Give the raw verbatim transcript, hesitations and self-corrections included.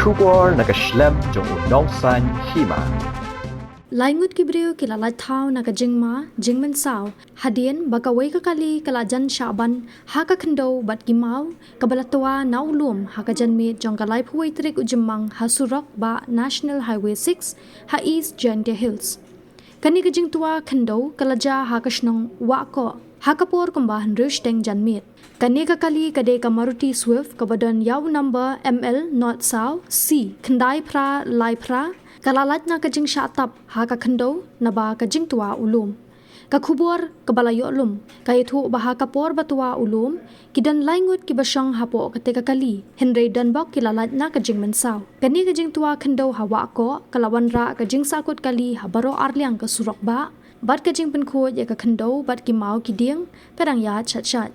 Khubor na ka shlem jong u nongsan hima. Lai ngut ki briew ki la lait thaw na ka jingma jingmynsaw hadien ba kawei ka kali ka la jan shah ban ha ka khyndew bad ki maw, kaba la twa na u lum ha ka janmiet jong ka laiphew wei tarik u Jymmang ha surok ba National Highway six ha East Jaintia Hills. Kane ka jingtwa khyndew ka la jia ha ka shnong Wahkoh ha ka por kumba hynriew shiteng janmiet. Kane ka kali ka dei ka Maruti Swift kaba don ïa u number M L nought saw C khyndai phra lai phra. Ka la lait na ka jingshah tap ha ka khyndew naba ka jingtwa u lum. Ka khubor kaba la ïoh lum ka ïathuh ba ha ka por ba twa u lum, ki don lai ngut kiba shong hapoh kata ka kali, hynrei don bok ki la lait na ka jingmynsaw. Kane ka jingtwa khyndew ha Wahkoh ka la wanrah ka jingsahkut kali ha baroh arliang ka surok bah, bad ka jingpynkhuid ïa ka khyndew bad ki maw ki dieng ka dang ïaid shat shat.